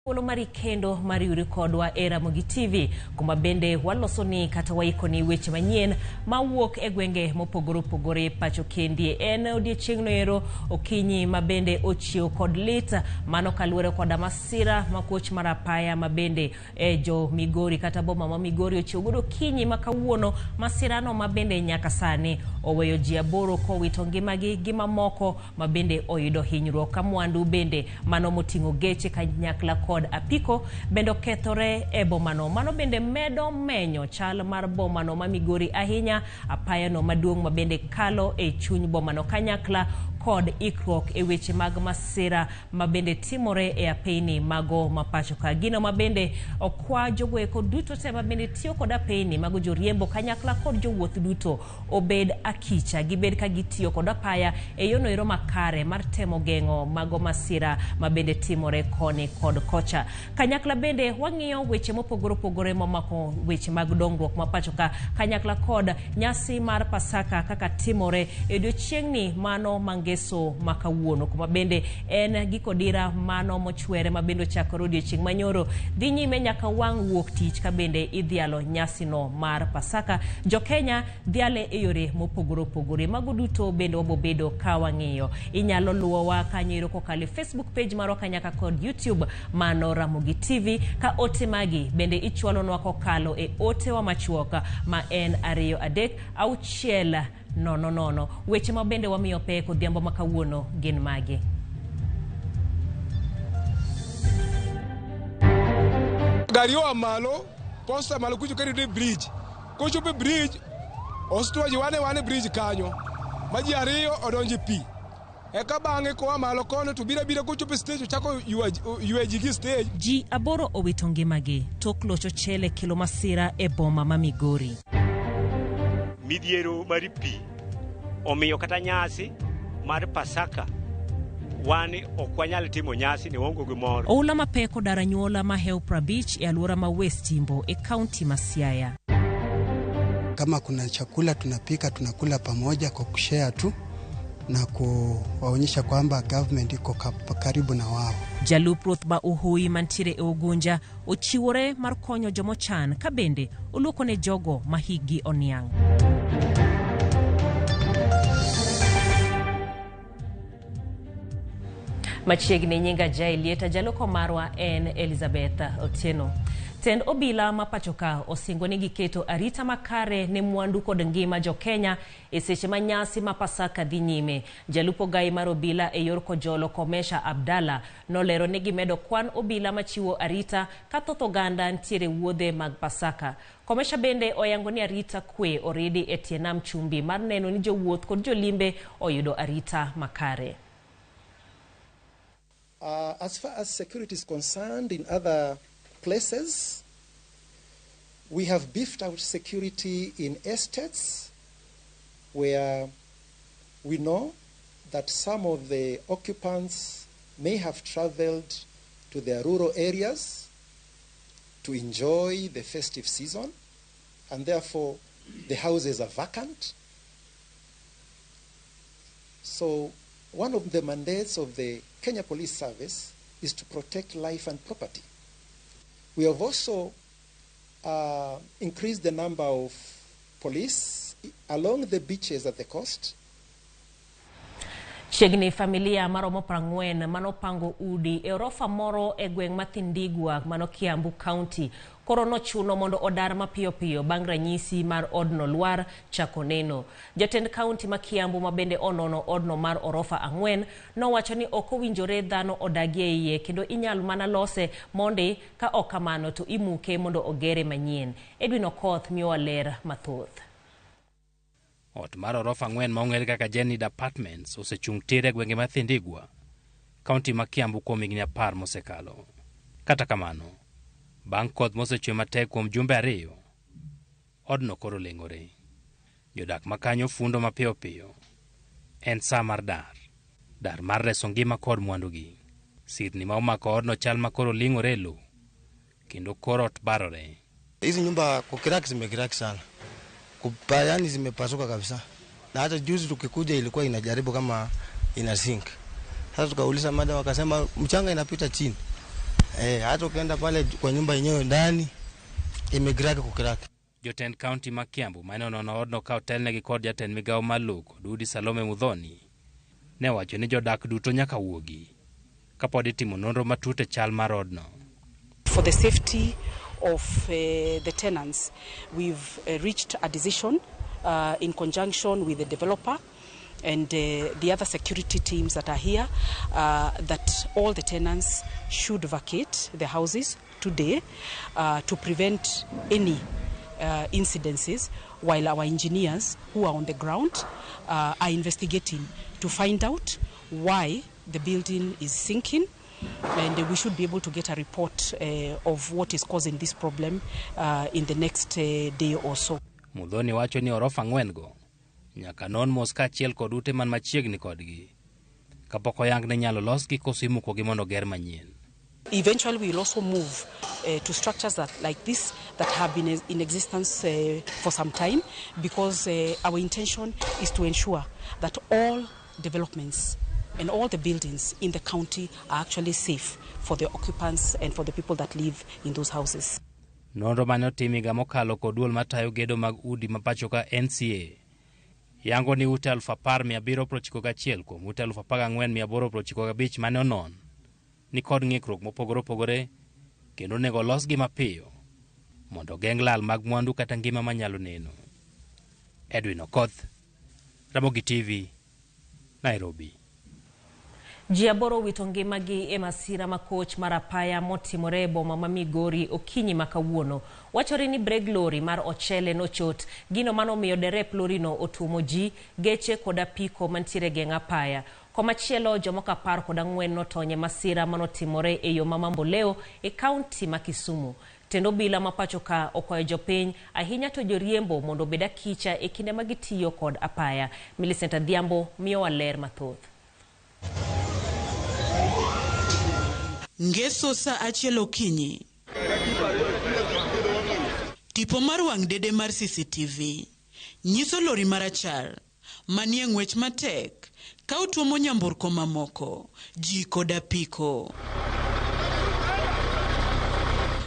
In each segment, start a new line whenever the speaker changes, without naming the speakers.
Thuolo mari kendo mar yuri kodwa e Ramogi TV kuma bende walosoni kata waikoni weche manyien mawuok e gwenge mopogore opogore pacho kendie. En odiechieng'no ero okinyi ma bende ochiew kod lit mano kaluwore koda masira makoch mar apaya ma bende e jo Migori kata boma ma Migori ochiew godo okinyi ma kawuono. Masirano ma bende nyaka sani oweyo ji 8 kowito ngimagi gi mamoko ma bende oyudo hinyruok ka mwandu bende mano moting'o geche kanyakla kod apiko bende okethore e bomano. Mano bende medo menyo chal mar bomano ma Migori ahinya, apayano maduong' ma bende kalo e chuny bomano kanyakla kod ikruok e weche mag masira ma bende timore e apeyni mago ma pacho ka. Gino ma bende okwa jogoeko duto te ma bende tiyo kod apeyni mago joriembo kanyakla kod jowuoth duto obed akicha, gibed ka gitiyo kod apaya e yono ero makare mar temo geng'o mago masira ma bende timore koni kod kocha. Kanyakla bende wang'iyo weche mopogore opogore momako weche mag dongruok ma pacho ka kanyakla kod nyasi mar Pasaka kaka timore e odiochieng'ni mano mangeso ma kawuono, kuma bende en giko dira mano mochwere ma bende ochakore odiochieng' manyoro dhi nyime nyaka wang' wuok tich ka bende idhialo nyasino mar Pasaka. Jo-Kenya dhiale e yore mopogore opogore. Mago duto bende wabobedo ka wang'iyo. Inyalo luwowa kanyo ero kokalo e Facebook page marwa kanyaka kod YouTube mano Ramogi TV, ka ote magi bende ichwalonwa kokalo e otewa machuok ma en 2 3 6 0 0. Weche ma bende wamiyo pek odhiambo ma kawuono gin magi.
Gari oa malo, posta malo kucho kari bridge. Kochopo bridge, ostwaji wane bridge kanyo. Ma ji 2 odonje pi. Eka bang'e koa malo kono to bira bira kochopo stage ochako ywe ji gi stage.
Ji 8 owito ngimagi tok locho chele kelo masira e boma ma Migori.
Midhiero mar pi omiyo kata nyasi mar Pasaka wan ok wanyal timo nyasi ni waonge gi mor.
Oula mapek odaro anyuola ma hewo 50 e alwora ma West Yimbo e kaunti ma Siaya.
Kama kuna chakula tunapika tunakula pamoja kwa kushare tu na kuwaonyesha kwamba government iko karibu na wao.
Jalup ruoth ma Uhui mantiere e Ugunja ochiwore mar konyo jomochan ka bende oluoko ne jogo ma hikgi oniang'. Machiegni nyinga Jaelieta, jaloko marwa en Elizabeth Otieno. Tend obila ma pacho ka osingo ni giketo arita makare ne mwandu kod ngima jo Kenya e seche ma nyasi ma Pasaka dhi nyime. Jalup ogai mar obila e yor Kojolo Komesha Abdalla nolero ni gimedo kwan obila machiwo arita ka thoth oganda ntiere wuodhe mag Pasaka. Komesha bende oyango ni arita kwe oridi e tie nam chumbi mar neno ni jowuoth kod jolimbe oyudo arita makare.
As far as security is concerned in other places, we have beefed out security in estates where we know that some of the occupants may have traveled to their rural areas to enjoy the festive season, and therefore the houses are vacant. So one of the mandates of the Kenya Police Service is to protect life and property. We have also increased the number of police along the beaches at the coast.
Chiegni familia maromo 40 manopango udi e orofa moro e gweng' ma Thindigua mano Kiambu County koro nochuno mondo odar mapiyo piyo bang' ranyisi mar odno lwar chako neno. Jatend kaunti ma Kiambu ma bende onono odno mar orofa 4 nowacho ni ok owinjore dhano odagie iye kendo inyal mana lose mondi ka ok kamano to imuke mondo ogere manyien. Edwin Okoth miyowa ler mathoth.
Ot mar orofa 4 ma ong'ere kaka Jenny Apartments osechung' tir e gwenge ma Thindigua, kaunti ma Kiambu kuom higni 10 mosekalo. Kata kamano, bang' koth mosechwe matek kuom jumbe 2, odno koro leng'ore. Jodak makanyo fundo mapiyo piyo. En sa mar dar, dar mar reso ngima kod mwandugi. Sirni ma omako odno chal ma koro ling'ore e lowo, kendo kor ot barore.
Hizi nyumba kukiraki zimekiraki sana. Yani zimepasuka kabisa. Na hata juzi tukikuja ilikuwa inajaribu kama ina sink. Sasa tukauliza madam wakasema mchanga inapita chini. Hata ukienda pale kwa nyumba yenyewe ndani imekiraki kukiraki.
Jotend kaunti ma Kiambu mane onono odno ka otelnegi kod jatend migawo mar lowo kod udi Salome Muthoni ne owacho ni jodak duto nyaka wuogi kapod itimo nonro matut e chal mar odno.
For the safety of the tenants, we've reached a decision in conjunction with the developer and the other security teams that are here that all the tenants should vacate the houses today to prevent any incidences, while our engineers who are on the ground are investigating to find out why the building is sinking, and we should be able to get a report of what is causing this problem in the next day or so.
Muthoni wacho ni orofa ang'wen go nyaka non mos kaachiel kod ute man machiegni kodgi kapok oyang ni inyalo losgi koso imukogi mondo ger manyien.
Eventually we will also move to structures that like this that have been in existence for some time, because our intention is to ensure that all developments and all the buildings in the county are actually safe for the occupants and for the people that live in those houses.
Nonro mane otim higa mokalo kod duol matayo gedo mag udi ma pacho ka NCA yango ni ute 10,791 kuom ute 14,895 mane onon ni kod ng'ikruok mopogore opogore kendo onego olosgi mapiyo mondo ogeng' lal mag mwandu kata ngima manyalo neno. Edwin Okoth, Ramogi TV, Nairobi.
Ji aboro owito ngimagi e masira ma koch mar apaya motimore e boma ma Migori okinyi ma kawuono. Wachore ni breg lori mar ochele nochot, gino manomiyo derep lorino otuomo ji, geche kod apiko mantiere geng' apaya. Komachielo jomoko 14 notony e masira manotimore e yo ma Mamboleo e kaunti ma Kisumu. Tend obila ma pacho ka okwayo jopiny ahinya to joriembo mondo obed akicha e kinde ma gitiyo kod apaya. Millicent Adhiambo miyowa ler mathoth.
Ngeso saa 1 okinyi. Tipo mar wang' dede mar CCTV nyiso lori marachar manie ng'wech matek ka otuomo nyamburko mamoko, ji kod apiko.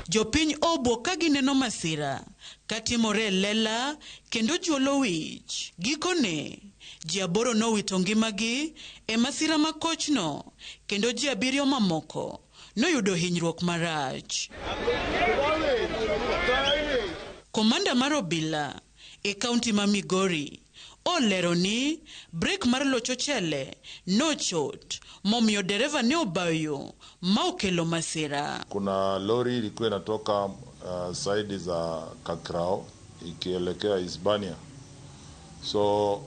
Jopiny obwok ka gineno masira katimore e lela kendo juolo wich. Gikone, ji 8 nowito ngimagi e masira ma kochno kendo ji 7 mamoko noyudo hinyruok marach. Komanda mar obila e kaunti ma Migori olero ni brek mar locho chele nochot momiyo dereva ne obayo yo ma okelo masira.
Kuna lori ilikuwa inatoka saidi za Kakrao ikielekea Hispania. So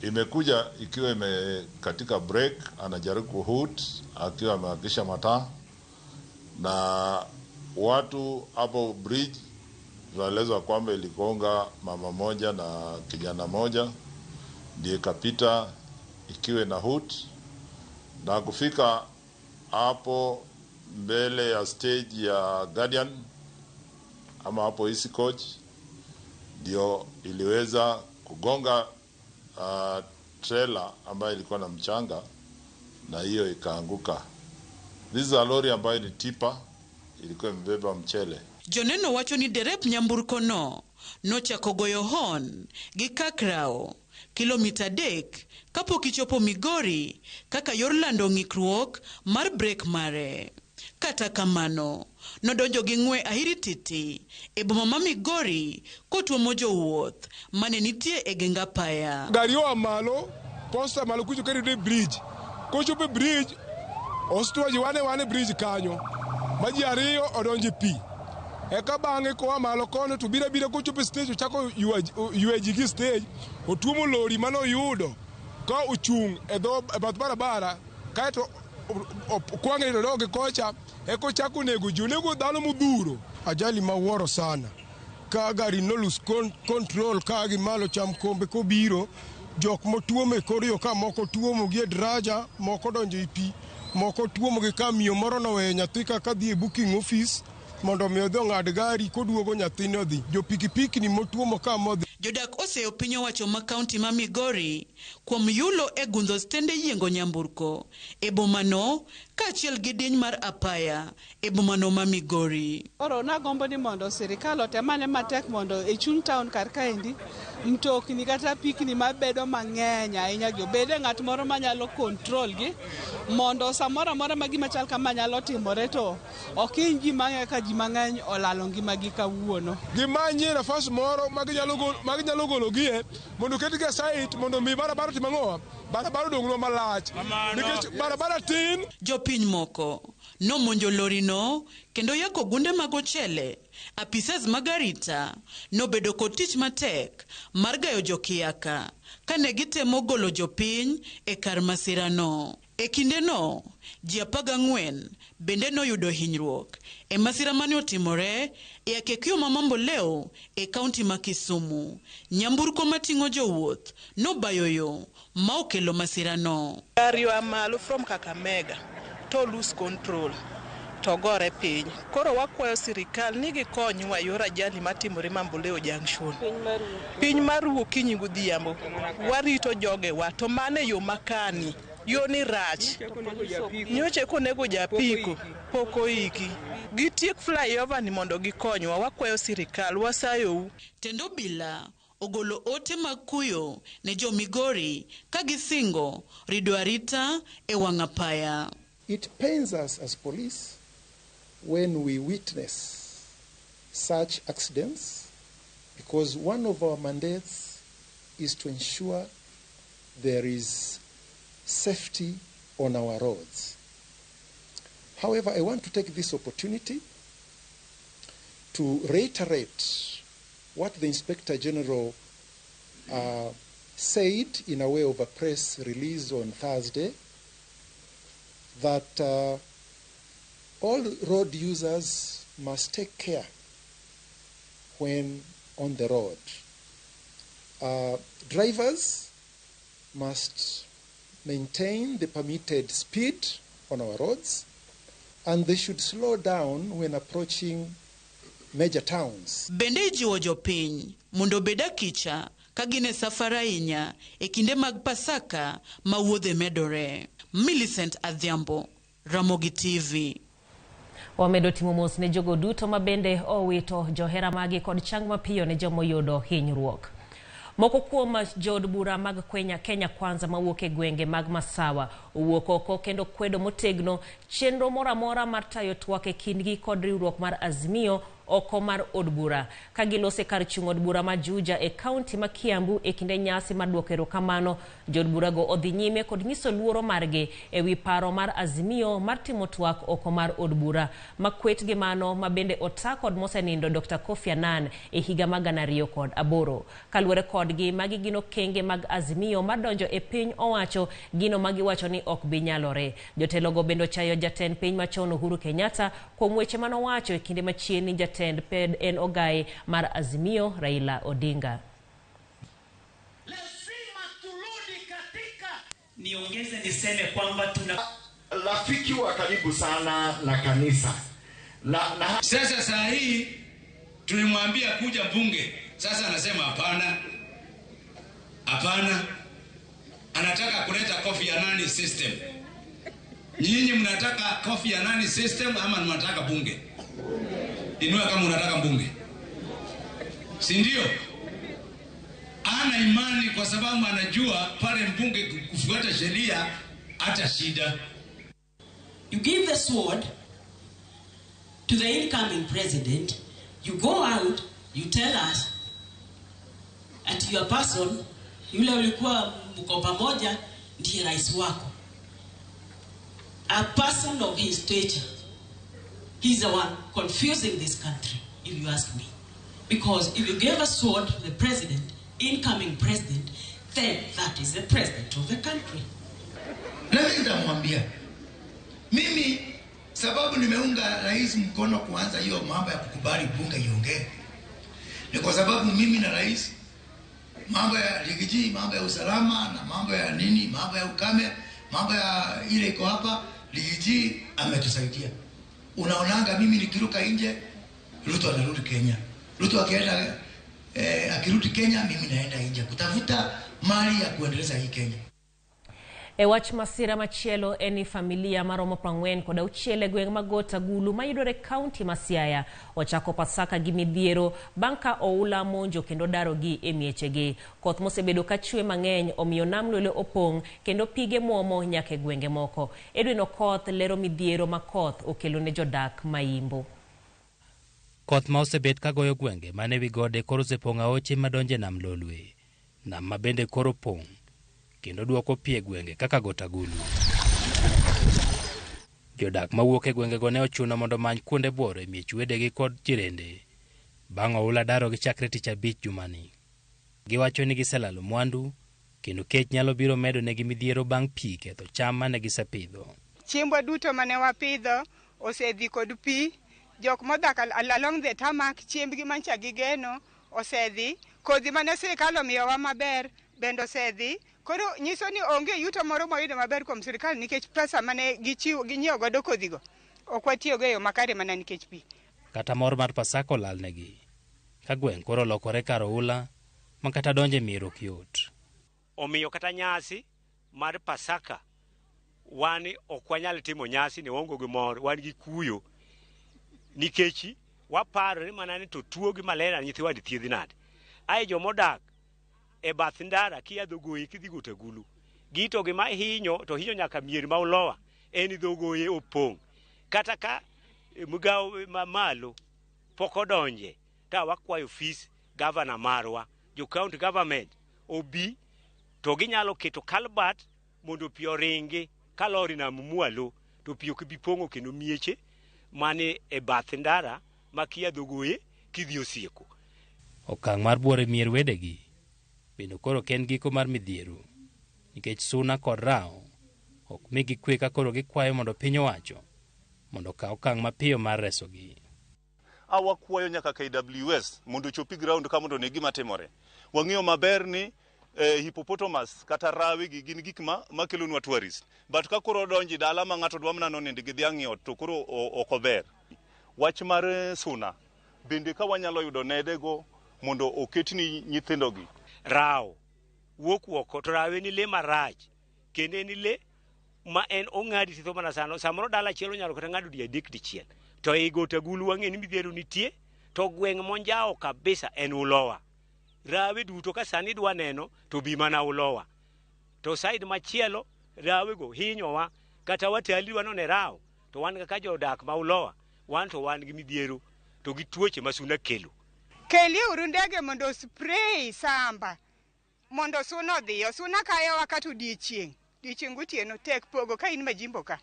imekuja ikiwa imekatika break, anajaribu kuhoot akiwa amehakisha mataa, na watu hapo bridge tunaelezwa kwamba iligonga mama moja na kijana moja, ndiye kapita ikiwe na hoot, na kufika hapo mbele ya stage ya Guardian ama hapo Easy Coach ndio iliweza kugonga trailer ambayo ilikuwa na mchanga, na hiyo ikaanguka. This is a lorry ambayo ni tipa, ilikuwa imebeba mchele.
Joneno wacho ni derep nyamburko no nochako goyo hon gi Kakrao kilomita 3 kapok ichopo Migori kaka yor lando ng'ikruok mar brek mare. Kata kamano, nodonjo gi ng'we ahirititi e boma ma Migori kotuomo jowuoth mane nitie e geng apaya.
Gari oa malo, posta malo kucho kendo e bridge. Kochopo e bridge, ostuaji wane bridge kanyo. Ma ji 2 odonjo e pi. Eka bang'e koa malo kono to biro biro kochopo e stage ochako ywe ji gi stage, otuomo lori manoyudo ka ochung' e dho bath barabara, kaeto kwang'e to dog kocha, eka ochako nego ji, onego dhano modhuro.
Ajali mawuoro sana ka gari no lose control ka gi malo cham kombe kobiro, jok motuomo e kor yo ka moko tuomo gi e daraja, moko donjo e pi, moko tuomo gi ka miyo moro noweyo nyathi kaka dhi e booking office mondo mi odhi ong'ad gari koduogo nyathine odhi. Jo pikipiki ni motuomo ka modhi.
Jodak oseyo piny owacho ma kaunti ma Migori kuom yulo e gundho stende yiengo nyamburko e bomano kaachiel gi diny mar apaya e bomano ma Migori.
Koro nagombo ni mondo sirikal otemane matek mondo e chuny town kar kaendi mtokni kata apikni mabedo mang'eny ahinya gi obede ng'at moro manyalo control gi mondo samoro amora ma gima chal kama nyalo timore to ok hiny ji mang'eny ka ji mang'eny olalo ngimagi kawuono.
Gimanyie nafas moro ma ginyalo gologie mondo oketgi e site mondo mi barabara otim ang'owa? Barabara odong'nwa malach nikech barabara tin.
Jopiny moko nomonjo lorino kendo yako gunde mag ochele. Apisas mag arita nobedo kod tich matek mar gayo jokiaka kane gitemo golo jopiny e kar masirano. E kindeno, ji 14 bende noyudo hinyruok e masira mane otimore e Akekio ma Mamboleo e kaunti ma Kisumu. Nyamburko mating'o jowuoth nobayo yo ma okelo masirano.
Gari oa malo from Kakamega to lose control to gore piny. Koro wakwayo sirikal ni gikonywa yor ajali matimore Mamboleo Junction. Piny maru okinyi godhiambo. Warito jogewa to mano e yo makani. Yo ni rach. Nyocha konego japiko pok oiki. Gitiek flyover ni mondo gikonywa. Wakwayo sirikal, wasayou.
Tend obila ogolo ote mag kuyo ne jo Migori ka gisingo rido arita e wang' apaya.
It pains us as police when we witness such accidents because one of our mandates is to ensure there is safety on our roads. However, I want to take this opportunity to reiterate what the Inspector General said in a way of a press release on Thursday, that all road users must take care when on the road. Drivers must maintain the permitted speed on our roads, and they should slow down when approaching major towns.
Bende ijiwo jopiny mondo obed akicha ka gin e safar ahinya e kinde mag Pasaka ma wuodhe medore. Millicent Adhiambo, Ramogi TV.
Wamedo timo mos ne jogo duto ma bende owito johera magi kod chang mapiyo ne jomoyudo hinyruok. Moko kuom jood bura mag Kenya Kwanza mawuok e gwenge mag Masawa owuok oko kendo kwedo motegno chenro moro amora mar tayo twak e kindgi kod riwruok mar Azimio oko mar od bura. Ka gilose kar chung' od bura ma Juja e kaunti ma Kiambu e kinde nyasi mar duoko erokamano, jood burago odhi nyime kod nyiso luoro margi e wi paro mar Azimio mar timo twak oko mar od bura. Makwet gi mano ma bende ota kod mosenindo Dr. Kofi Annan e higa mag 2008. Kaluwore kodgi, magi gin okenge mag Azimio mar donjo e piny owacho gino magiwacho ni ok bi nyalore. Jotelogo bende ochayo jatend piny machon Uhuru Kenyatta kuom weche manowacho e kinde machien ni jatend ped en ogai mar Azimio Raila Odinga.
Lazima turudi katika, niongeze niseme kwamba tuna
rafiki wa karibu sana na kanisa na
sasa saa hii tulimwambia kuja bunge, sasa anasema hapana, hapana, anataka kuleta Kofi Annan system. Nyinyi mnataka Kofi Annan system ama mnataka bunge? Inua kama unataka mbunge, si ndio? Ana imani kwa sababu anajua pale mbunge kufuata sheria hata shida.
You give the sword to the incoming president, you go out, you tell us at your person, yule ulikuwa mko pamoja ndiye rais wako. A person of his stature. He's the one confusing this country, if you ask me. Because if you gave a sword to the president, incoming president, then that is the president of the country.
Na mimi nitamwambia, mimi sababu nimeunga rais mkono kuanza hiyo mambo ya kukubali bunge iongee, ni kwa sababu mimi na rais mambo ya ligiji, mambo ya usalama na mambo ya nini, mambo ya ukame, mambo ya ile iko hapa, ligiji ametusaidia. Unaonanga mimi nikiruka nje, Ruto anarudi Kenya. Ruto akienda Akirudi Kenya, mimi naenda nje kutafuta mali ya kuendeleza hii Kenya.
E wach masira machielo en ni familia maromo 40 kod 6 e gweng' mag Got Agulu mayudore kaunti ma Siaya ochako Pasaka gi midhiero bang' ka oula monjo kendo darogi e miechegi. Koth mosebedo ka chwe mang'eny omiyo nam Lolwe opong' kendo pige muomo nyaka e gwenge moko. Edwin Okoth lero midhiero ma koth okelo ne jodak ma Imbo.
Koth ma osebet ka goyo gwenge mane wi gode koro osepong'o aoche madonjo e nam Lolwe. Nam ma bende koro pong' kendo duoko pi e gwenge kaka Got Agulu. Jodak mawuok e gwengego ne ochuno mondo omany kuonde buoro e miech wedegi kod jirende bang' oula darogi chakre tich abich jumani. Giwacho ni giselalo mwandu kendo kech nyalo biro medo negi midhiero bang' pi ketho cham mane gisepidho.
Chiembwa duto mane wapidho osedhi kod pi. Jok modak along the tarmac, chiembgi mancha gigeno osedhi. Kodhi mane sirikal omiyowa maber bende osedhi. Koro nyiso ni onge yuto moro mwayudo maber kuom sirikal nikech pesa mane gichiwo ginyiewo godo kodhigo ok watiyogo e yo makare mana nikech pi.
Kata mor mar Pasaka olalnegi ka gweng' koro olokore kar oula ma kata donjo e mier ok yot.
Omiyo kata nyasi mar Pasaka wan ok wanyal timo nyasi ne waonge gi mor, wan gi kuyo nikech waparo ni mana ni to tuo gi malaria nyithiwa di thiedhi nade. Ae jomodak e bath ndara kia dho Goye kidhi Got Agulu, gi to gima hinyo to hinyo nyaka mier ma Ulowa en dho Goye opong'. Kata ka migawo mamalo pok odonje, ta wakwayo ofis gavana marwa, jo county government obi to ginyalo keto culvert mondo pi oringi kalor nam mwalo to pi ok bi pong'o kendo mieche mane e bath ndara ma kia dho Goye kidhi Osieko.
Okang' mar buoro e mier wedegi bende koro ok en giko mar midhiero nikech suna kod rawo ok migi kwe ka koro gikwayo mondo piny owacho mondo okaw okang' mapiyo mar resogi.
Awakwayo nyaka KWS mondo ochopi ground ka mondo one gima timore. Wang'eyo maber ni hippopotamus kata rawe gi gin gik ma makelonwa tourist. But ka koro odonji dala ma ng'ato dwa mana nonind gi dhiang' e ot to koro ok ober. Wach mar suna bende ka wanyalo yudo nedego mondo oketni nyithindogi.
Rawo wuok oko to rawo en le marach kendo en le ma en ong'adi titho mana sano samoro dala achiel onyalo kata ng'ado di adek dichiel to ei Got Agulu wang'e ni midhiero nitie to gweng' monjawo kabisa en Ulowa. Rawe duto ka sani idwa neno to bi mana Ulowa. To side machielo rawego hinyowa kata watali dwa none rawo to wan kaka jodak ma Ulowa wan to wan gi midhiero to gi tuoche ma suna kelo.
Kelie uru ndege mondo spray samba mondo suna odhiyo. Suna kayowa kata odiechieng'. Odiechieng' gotieno tek pogo ka in majimbo ka.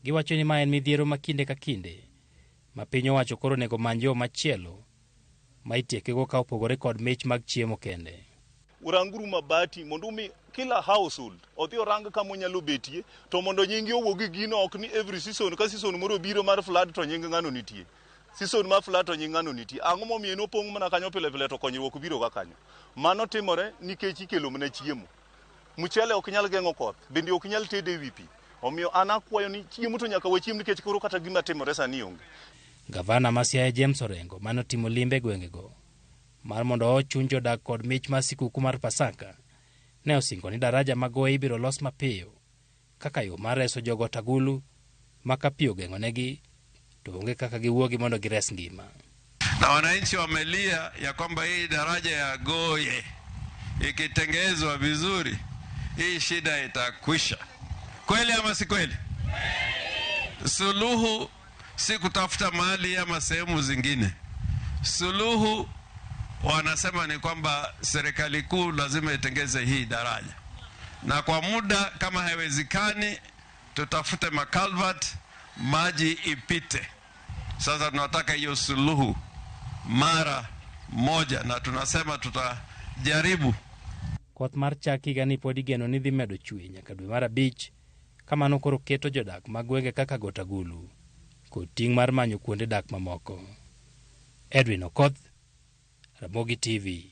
Giwacho ni ma en midhiero ma kinde ka kinde ma piny owacho koro onego omany yo machielo ma itiekego ka opogore kod mich mag chiemo kende.
Uranguru mabati mondo umi kila household odhi orang kama onyalo betie to mondo nyingi owuog gi gino ok ni every season ka season moro obiro mar flood to nying ng'ano nitie. Season mar flood to nying ng'ano nitie. Ang'o momiyo en opong' mana kanyo pile pile to konyruok biro ga kanyo. Mano timore nikech ikelo mana chiemo. Mchele ok nyal geng'o koth, bende ok nyal tede ewi pi. Omiyo an akwayo ni chiemo to nyaka wachiem nikech koro kata gima timore sani onge.
Gavana ma Siaya James Orengo mane otimo limbe e gwengego mar mondo ochuny jodak kod mich mar sikuku mar Pasaka ne osingo ni daraja mag Goye ibiro los mapiyo kaka yo mar reso jo Got Agulu ma ka pi ogeng'onegi to onge kaka giwuogi mondo gires ngima.
Na wananchi wamelia ya kwamba hii daraja ya Goye ikitengezwa vizuri hii shida itakwisha. Kweli ama si kweli? Suluhu si kutafuta mali ama sehemu zingine. Suluhu wanasema ni kwamba serikali kuu lazima itengeze hii daraja, na kwa muda kama haiwezekani, tutafute makalvat maji ipite. Sasa tunataka hiyo suluhu mara moja, na tunasema tutajaribu.
Koth mar chak higani pod igeno ni dhi medo chwe nyaka dwe mar abich kamano koro keto jodak mag gwenge kaka Got Agulu kod ting' mar manyo kuonde dak mamoko. Edwin Okoth, Ramogi TV.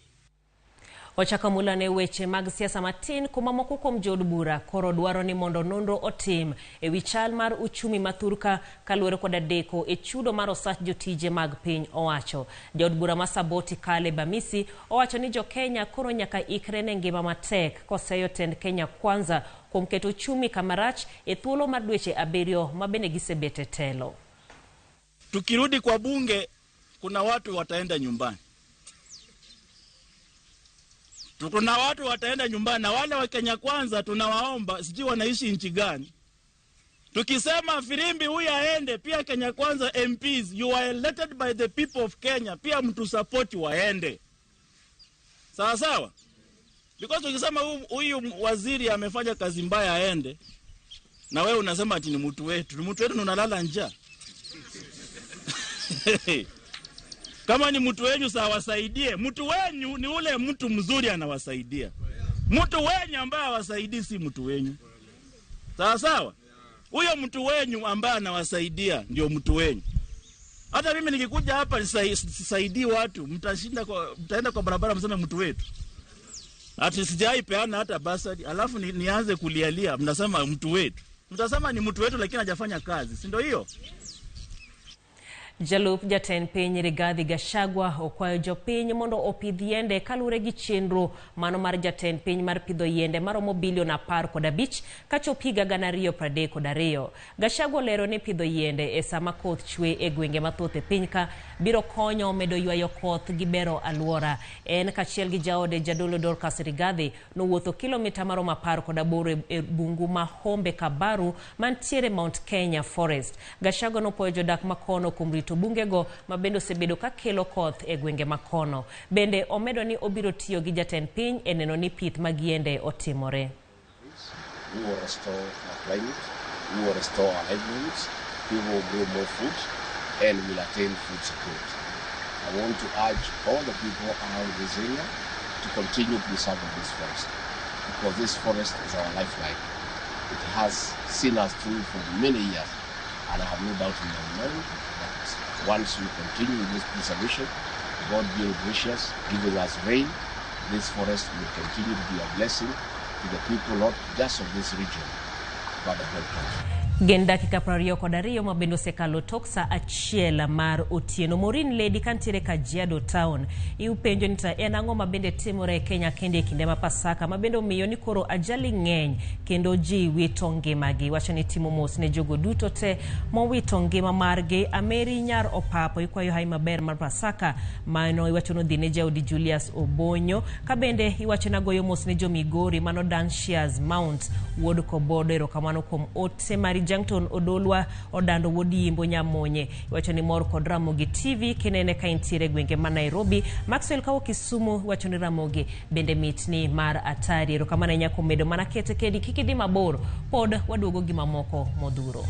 Wachako mulane weche mag siasa matin kuma moko kuom jood bura koro dwaro ni mondo nonro otim e wi chal mar uchumi ma thurka kaluwore koda deko e chudo mar osach jotije mag piny owacho. Jaod bura ma Saboti Caleb Amisi owacho ni jo-Kenya koro nyaka ikre ne ngima matek koseyo tend Kenya Kwanza kuom keto uchumi kamarach e thuolo mar dweche 7 ma bende gisebet e telo.
Tukirudi kwa bunge kuna watu wataenda nyumbani. Kuna watu wataenda nyumbani, na wale wa Kenya Kwanza tunawaomba, sijui wanaishi nchi gani. Tukisema firimbi huyu aende, pia Kenya Kwanza MPs, you are elected by the people of Kenya, pia mtu support waende. Sawa sawa? Because tukisema huyu waziri amefanya kazi mbaya aende, na wewe unasema ati ni mtu wetu. Ni mtu wetu na unalala njaa. Kama ni mtu wenyu sawasaidie. Mtu wenyu ni ule mtu mzuri anawasaidia. Mtu wenyu ambaye hawasaidii si mtu wenyu. Sawa sawa? Huyo mtu wenyu ambaye anawasaidia ndio mtu wenyu. Hata mimi nikikuja hapa sisaidii watu, mtaenda kwa barabara mseme mtu wetu. Ati sijai peana hata basari, alafu nianze kulialia, mnasema mtu wetu. Mtasema ni mtu wetu lakini hajafanya kazi, si ndio hiyo?
Jalup jatend piny Rigathi Gachagua okwayo jopiny mondo opidh yiende kaluwore gi chenro mano mar jatend piny mar pidho yiende maromo bilion 15 kachop higa 2032. Gachagua olero ni pidho yiende e sama koth chwe e gwenge mathoth e piny ka biro konyo medo ywayo koth gi bero alwora. En kaachiel gi jaode Jadolo Dorcas Rigathi nowuotho kilomita maromo 18 e bungu ma Hombe Kabaru mantiere Mount Kenya Forest. Gachagua nopuoyo jodak makono kuom rito bungego ma bende osebedo ka kelo koth e gwenge makono. Bende omedo ni obiro tiyo gi jatend piny e neno ni pith mag yiende otimore.
We will restore our climate, we will restore our livelihoods, people will grow more food, and will attain food security. I want to urge all the people around this area to continue preserving this forest, because this forest is our lifeline. It has seen us through for many years, and I have no doubt in my mind that once we continue with this preservation, God being gracious, giving us rain, this forest will continue to be a blessing to the people, not just of this region, but the whole country.
Gen dakika 22 ma bende osekalo tok saa 1 mar otieno. Maureen Lady kantiere Kajiado Town iupenjo ni en ang'o ma bende timore e Kenya kende e kinde ma Pasaka ma bende omiyo ni koro ajali ng'eny kendo ji wito ngimagi. Wacho ni timo mos ne jogo duto te mowito ngima margi. Ameri Nyar Opapo ikwayo hai maber mar Pasaka mano iwacho no dhi ne jaodi Julius Obonyo. Ka bende iwacho na goyo mos ne jo Migori mano Danshias Mount wuod Kobodo. Erokamano kuom ote mari. Jangton Odolwa Odando wuod Yimbo Nyamonye iwacho ni mor kod Ramogi TV kinene ka intiere gwenge ma Nairobi. Maxwell kawo Kisumu iwacho ni Ramogi bende mitni mar atari. Erokamano ahinya kuom medo mana kete kedi kik idhi mabor, pod waduogo gi mamoko modhuro.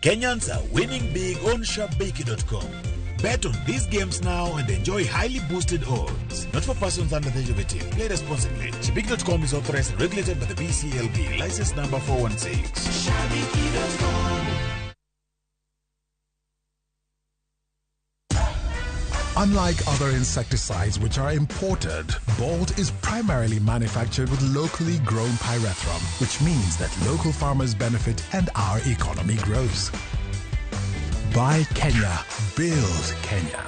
Kenyans are winning big on Shabiki.com. Bet on these games now and enjoy highly boosted odds. Not for persons under the age of 18. Play responsibly. Shabiki.com is authorized and regulated by the BCLB. License number 416.
Shabiki.com.
Unlike other insecticides which are imported, Bolt is primarily manufactured with locally grown pyrethrum, which means that local farmers benefit and our economy grows. Buy Kenya, build Kenya.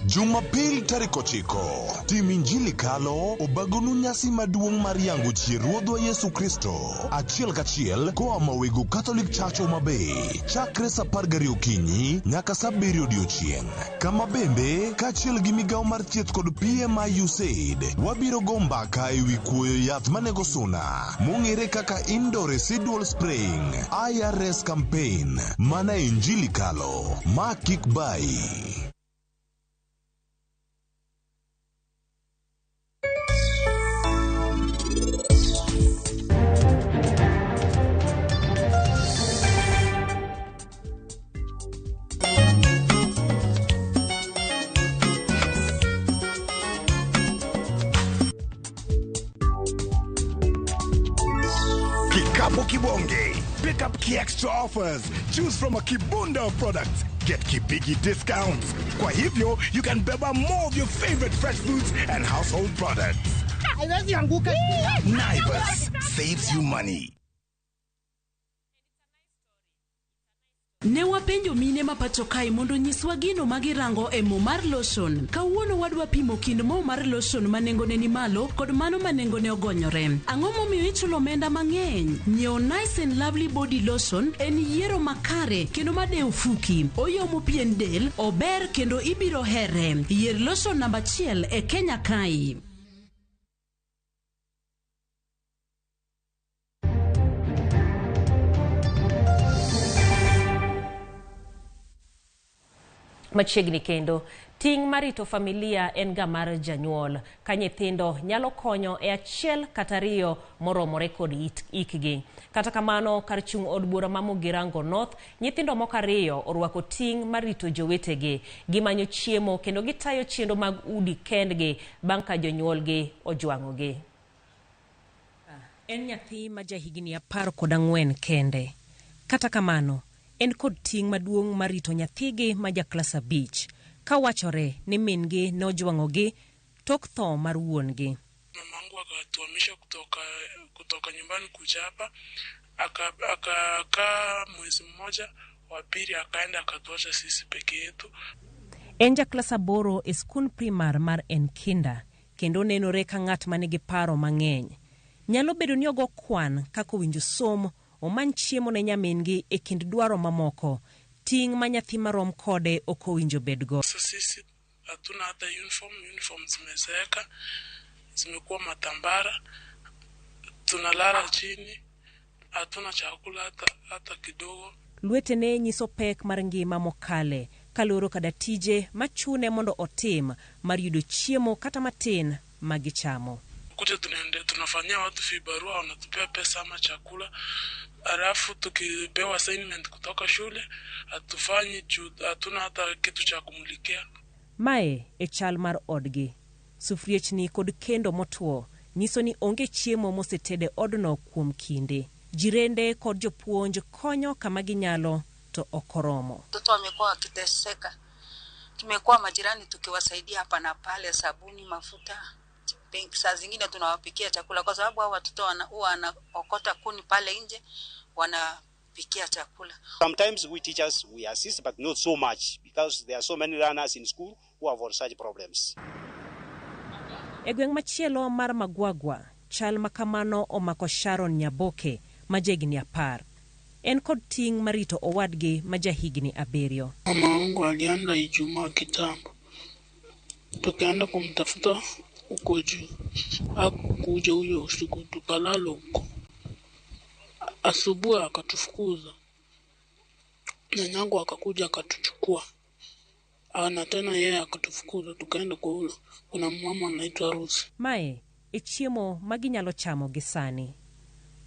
Jumapil tarik 9, tim Injili kalo obagonu nyasi maduong' mar yango chier Ruodhwa Yesu Kristo achiel kachiel koa Mawego Catholic Church Homa Bay chakre saa 12 okinyi nyaka saa 7 odiochieng'. Kama bende kaachiel gi migawo mar thieth kod PMI USAID wabiro go mbaka ewi kuoyo yath manego suna mong'ere kaka Indoor Residual Spraying IRS campaign. Mana Injili kalo ma kik bai.
Pick up Key Extra offers. Choose from a kibunda of products. Get Kibigi discounts. Kwa hivyo, you can beba more of your favorite fresh foods and household products.
Haiwezi anguka.
Naivas saves you money.
Ne wapenjo mine ma pacho kae mondo nyiswa gino ma girango e mo mar lotion. Kawuono wadwa pimo kind mo mar lotion ma nengone ni malo kod mano ma nengone ogonyore. Ang'o momiyo ichulo omenda mang'eny? Nyiewo Nice and Lovely Body Lotion en yiero makare kendo madewo fuki. Oyomo pien del, ober kendo ibiro here. Yier lotion namba achiel e Kenya kae.
Machiegni kendo, ting' mar rito familia en ga mar janyuol, ka nyithindo nyalo konyo e achiel kata ariyo moromore kod ikgi. Kata kamano, kar chung' od bura ma Mugirango North, nyithindo moko ariyo orwako ting' mar rito jowetegi. Gimanyo chiemo kendo gitayo chenro mag udi kendgi bang' ka jonyuolgi ojwang'ogi. En nyathi ma jahigni 14 kende. Kata kamano, en kod ting' maduong' mar rito nyathigi ma ja klas 5, kawachore ni min-gi nojwang'ogi tok tho mar wuon-gi.
Mamangu akatuhamisha kutoka nyumbani kuja hapa, akakaa mwezi mmoja, wa pili akaenda akatuacha sisi peke yetu.
En ja klas 8 e skund primar mar Enkinda, kendo nenore ka ng'at manigi paro mang'eny. Nyalo bedo ni ogo kwan kaka owinjo somo, omany chiemo ne nyamin-gi e kind dwaro mamoko. Ting' ma nyathi marom kode ok owinjo bedgo.
Sasa sisi hatuna hata uniform zimezeeka, zimekuwa matambara, tunalala chini, hatuna chakula hata kidogo.
Lwetene nyiso pek mar ngima mokale, kaluwore koda tije machune mondo otim mar yudo chiemo kata matin ma gichamo.
Kuja tunafanyia watu vibarua, wanatupea pesa ama chakula, alafu tukipewa assignment kutoka shule hatufanyi, hatuna hata kitu cha kumulikia.
Mae e chal mar odgi. Sufriechni kod kendo motwo nyiso ni onge chiemo mosetede odno kuom kinde. Jirende kod jopuonj konyo kama ginyalo to ok oromo.
Watoto wamekuwa wakiteseka, tumekuwa majirani tukiwasaidia hapa na pale, sabuni, mafuta, saa zingine tunawapikia chakula kwa sababu hao watoto huwa wanaokota kuni pale nje wanapikia chakula.
Sometimes we teachers we assist, but not so much because there are so many learners in school who have such problems.
E gweng' machielo mar Magwagwa, chal makamano omako Sharon Nyaboke ma jahigni 10. En kod ting' mar rito owadgi ma jahigni 7.
Mama wangu alienda Ijumaa kitambo, tukaenda kumtafuta huko juu, hakukuja huyo usiku, tukalala huko. Asubuhi akatufukuza, nyanyangu akakuja akatuchukua, na tena yeye akatufukuza, tukaenda kwa ule kuna mama anaitwa Ruth.
Mae e chiemo ma ginyalo chamo gi sani.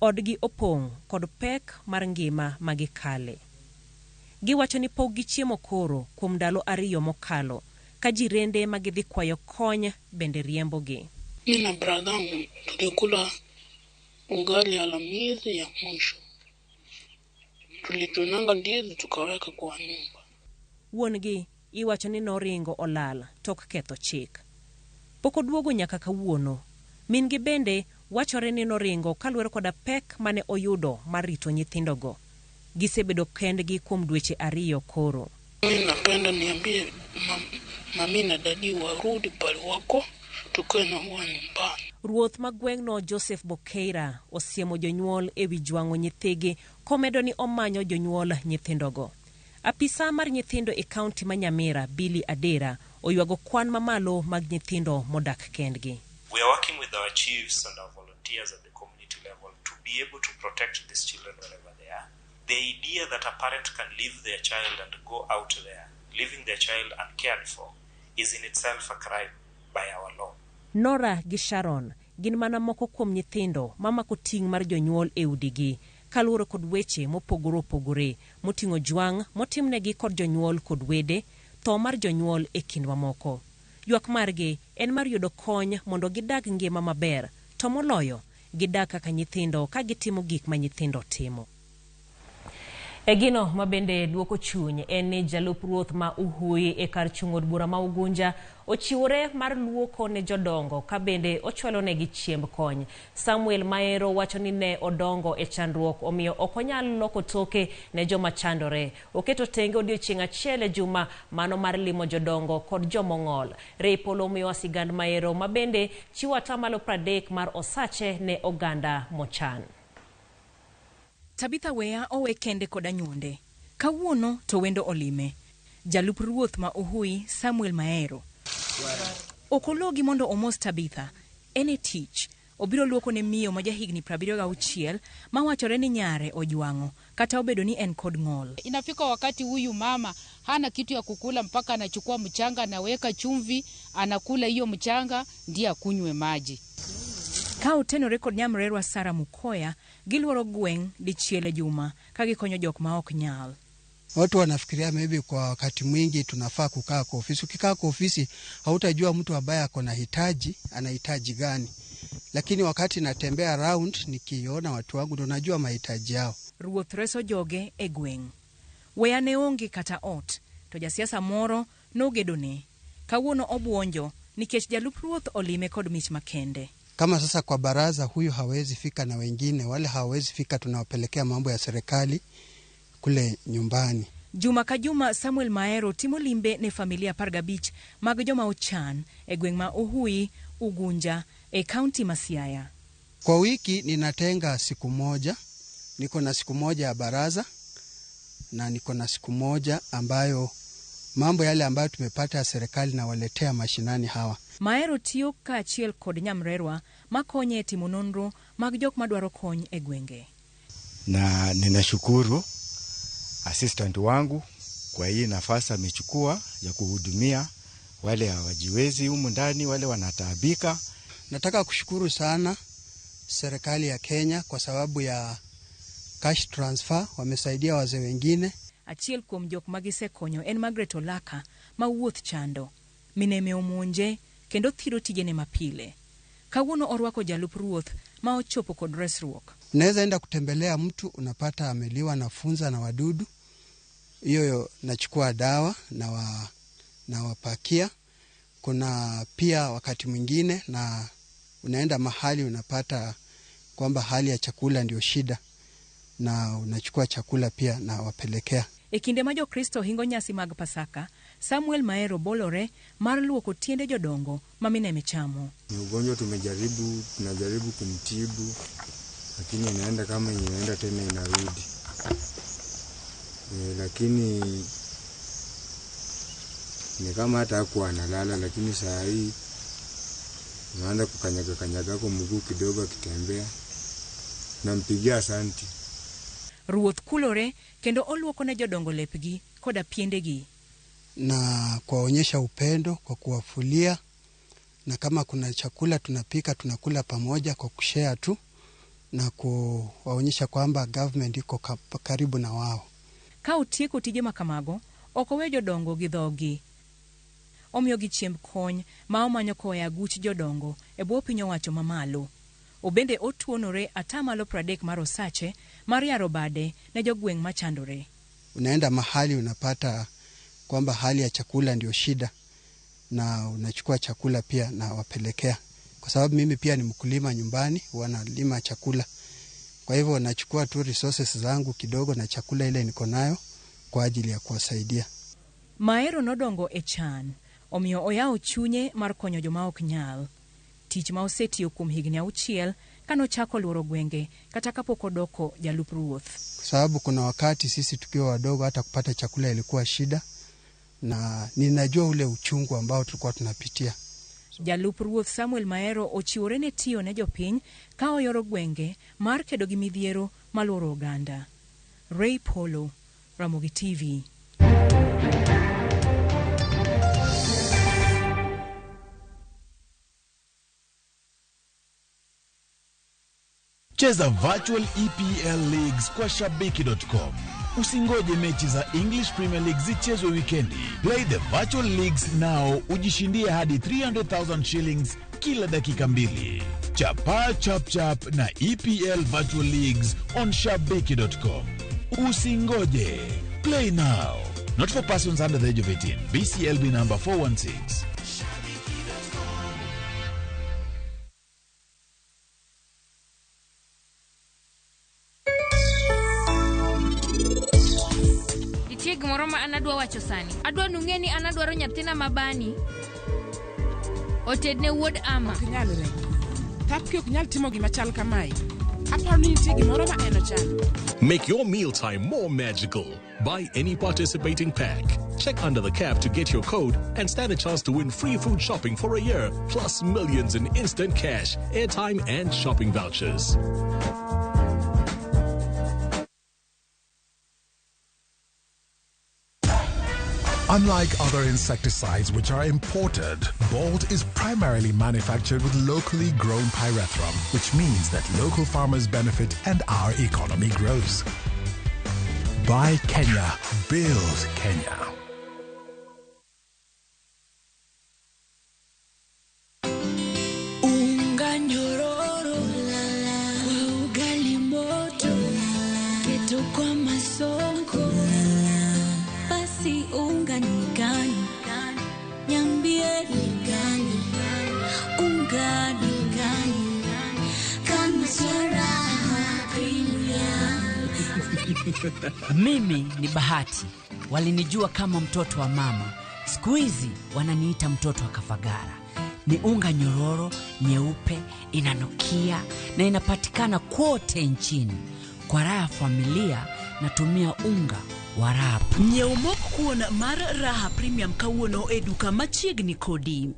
Odgi opong' kod pek mar ngima ma gikale. Giwacho ni pok gichiemo koro kuom ndalo 2 mokalo, ka jirende ma gidhi kwayo kony bende riembogi.
Mimi na brother tulikula ugali Alhamisi ya mwisho, tulitunanga ndizi tukaweka kwa nyumba.
Wuon-gi iwacho ni noringo olal tok ketho chik. Pok oduogo nyaka kawuono. Min-gi bende wachore ni noringo kaluwore koda pek mane oyudo mar rito nyithindogo. Gisebedo kendgi kuom dweche 2 koro.
Mimi napenda niambie mami na dadi warudi pale wako, tukae na wao nyumbani.
Ruoth ma gweng'no Joseph Bokeira osiemo jonyuol ewi jwang'o nyithigi komedo ni omanyo jonyuol nyithindogo. Apisa mar nyithindo e kaunti ma Nyamira, Billy Adera, oywago kwan mamalo mag nyithindo modak kendgi.
We are working with our chiefs and our volunteers at the community level to be able to protect these children wherever they are. The idea that a parent can leave their child and go out there, leaving their child uncared for, is in itself a crime by our law.
Nora gi Sharon gin mana moko kuom nyithindo mamako ting' mar jonyuol e udigi, kaluwore kod weche mopogore opogore moting'o jwang' motimnegi kod jonyuol kod wede, tho mar jonyuol e kind mamoko. Ywak margi en mar yudo kony mondo gidag ngima maber, to moloyo gidag kaka nyithindo ka gitimo gik ma nyithindo timo. E gino mabende duoko chuny en ni jalup ruoth ma Uhui e kar chung' od bura ma Ugunja ochiwore mar luoko ne jodongo ka bende ochwalo negi chiemb kony. Samuel Maero wacho ni ne odongo e chandruok omiyo ok onyal loko toke ne joma chandore. Oketo tenge odiochieng' achiel e juma mano mar limo jodongo kod jomong'ol. Ray Polo omiyowa sigand Maero mabende chiwo 30% mar osache ne oganda mochan.
Tabitha Weya owe kende kod anyuonde. Kawuono to wendo olime. Jalup ruoth ma Uhui Samuel Maero. Ok ologi mondo omos Tabitha. En e tich. Obiro luoko ne miyo ma jahigni 76 mawachore ni nyare ojwang'o kata obedo ni en kod ng'ol.
Inafika wakati huyu mama hana kitu ya kukula, mpaka anachukua mchanga, anaweka chumvi, anakula hiyo mchanga ndiye akunywe maji.
Ka otenore kod nyamrerwa Sara Mukoya, giluoro gweng' dichiel e juma ka gikonyo jok ma ok nyal.
Watu wanafikiria maybe kwa wakati mwingi tunafaa kukaa kwa ofisi. Ukikaa kwa ofisi hautajua mtu ambaye ako na hitaji anahitaji gani, lakini wakati natembea round nikiona watu wangu ndo najua mahitaji yao.
Ruoth reso joge e gweng'. Weya ne onge kata ot, to jasiasa moro nogedone. Kawuono obuonjo nikech jalup ruoth olime kod mich makende.
Kama sasa kwa baraza huyu hawezi fika na wengine wale hawawezi fika, tunawapelekea mambo ya serikali kule nyumbani.
Juma ka juma Samuel Maero timo limbe ne familia 15 mag joma ochan e gweng' ma Uhui, Ugunja e kaunti ma Siaya.
Kwa wiki ninatenga siku moja, niko na siku moja ya baraza na niko na siku moja ambayo mambo yale ambayo tumepata ya serikali nawaletea mashinani hawa.
Maero tiyo kaachiel kod nyamrerwa makonye e timo nonro mag jok madwaro kony e gwenge.
Na ninashukuru assistant wangu kwa hii nafasi amechukua ya kuhudumia wale hawajiwezi humu ndani, wale wanataabika.
Nataka kushukuru sana serikali ya Kenya kwa sababu ya cash transfer, wamesaidia wazee wengine.
Achiel kuom jok magisekonyo en Margaret Olaka ma wuoth chando. Mineme omonje kendo thiro tijene mapile. Kawuono orwako jalup ruoth ma ochopo kod resruok.
Unaweza enda kutembelea mtu unapata ameliwa na funza na wadudu, hiyo nachukua dawa na wapakia. Kuna pia wakati mwingine na unaenda mahali unapata kwamba hali ya chakula ndio shida, na unachukua chakula pia na wapelekea.
E kinde ma Jokristo hingo nyasi mag Pasaka, Samuel Maero bolore mar luoko tiende jodongo ma mineme chamo.
Ni ugonjwa tunajaribu kumtibu, lakini inaenda kama inaenda tena inarudi. Lakini ni kama hata hakuwa analala, lakini saa hii anaanza kukanyaga kanyaga kwa mguu kidogo akitembea. Nampigia asanti.
Ruoth kulore kendo oluoko ne jodongo lepgi koda piendegi.
Na kuwaonyesha upendo kwa kuwafulia, na kama kuna chakula tunapika tunakula pamoja kwa kushare tu, na kuwaonyesha kwamba government iko karibu na wao.
Ka otieko tije makamago, ok owe jodongo gi dhogi. Omiyogi chiemb kony ma omanyo koa e aguch jodongo e bwo piny owacho mamalo. Obende otuonore 30% mar osache mar yaro bade ne jogweng' machandore.
Unaenda mahali unapata kwamba hali ya chakula ndio shida, na unachukua chakula pia na wapelekea. Kwa sababu mimi pia ni mkulima nyumbani, wanalima chakula. Kwa hivyo nachukua tu resources zangu kidogo na chakula ile niko nayo kwa ajili ya kuwasaidia.
Maero nodongo e chan, omiyo oyawo chunye mar konyo joma ok nyal. Tich ma osetiyo kuom higni 6 kanochako luoro gwenge kata kapok odoko jalup ruoth.
Kwa sababu kuna wakati sisi tukiwa wadogo hata kupata chakula ilikuwa shida, na ninajua ule uchungu ambao tulikuwa tunapitia.
Jalup ruoth Samuel Maero ochiwore ne tiyo ne jopiny ka oyoro gwenge mar kedo gi midhiero maluoro oganda. Ray Polo, Ramogi TV.
Cheza virtual EPL leagues kwa shabiki.com. Usingoje mechi za English Premier League zichezwe wikendi. Play the virtual leagues now, ujishindie hadi 300,000 shillings kila dakika 2. Chapa chap chap na EPL virtual leagues on shabiki.com. Usingoje. Play now. Not for persons under the age of 18. BCLB number 416.
Nitie gimoro ma an adwa wacho sani. Adwa nung'e ni an adwaro nyathina ma Bani otedne wuod Ama.
Ok nyalre. Thapki ok nyal timo gima chal kamae. Aparo ni nitie gimoro ma en ochano.
Make your mealtime more magical. Buy any participating pack. Check under the cap to get your code and stand a chance to win free food shopping for a year, plus millions in instant cash, airtime, and shopping vouchers.
Unlike other insecticides which are imported, Bolt is primarily manufactured with locally grown pyrethrum, which means that local farmers benefit and our economy grows. Buy Kenya, build Kenya.
Unga nyororo kwa ugali moto, keto kwa masonko, basi unga ni gani? Niambie ni gani? Unga ni gani? Kama Raha Premium.
Mimi ni Bahati, walinijua kama mtoto wa mama, siku hizi wananiita mtoto wa Kafagara. Ni unga nyororo, nyeupe, inanukia na inapatikana kote nchini. Kwa raha ya familia natumia unga wa Raha.
Nyiew mok kuon mar Raha Premium kawuono e duka machiegni kodi.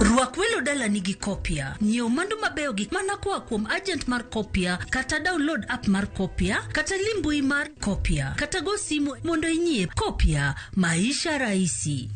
Rwak welo dalani gi Kopia. Nyiew mwandu mabeyo gi mana koa kuom agent mar Kopia kata download app mar Kopia kata lim mbui mar Kopia kata go simu mondo inyiew Kopia. Maisha rahisi.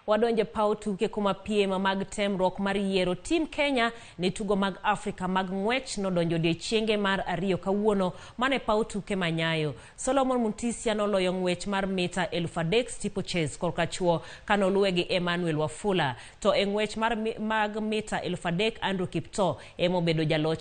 Wadonje paw tuke kuma piem mag temruok mar yiero Team Kenya ne tugo mag Afrika mag ng'wech nodonjo odiechienge mar ariyo kawuono mane paw tuke manyayo. Solomon Mutisia noloyo ng'wech mar mita 3,000 steeplechase korka chuo kanoluwe gi Emmanuel Wafula. To e ng'wech mar mag mita 3,000 Andrew Kiptoo emobedo jaloch.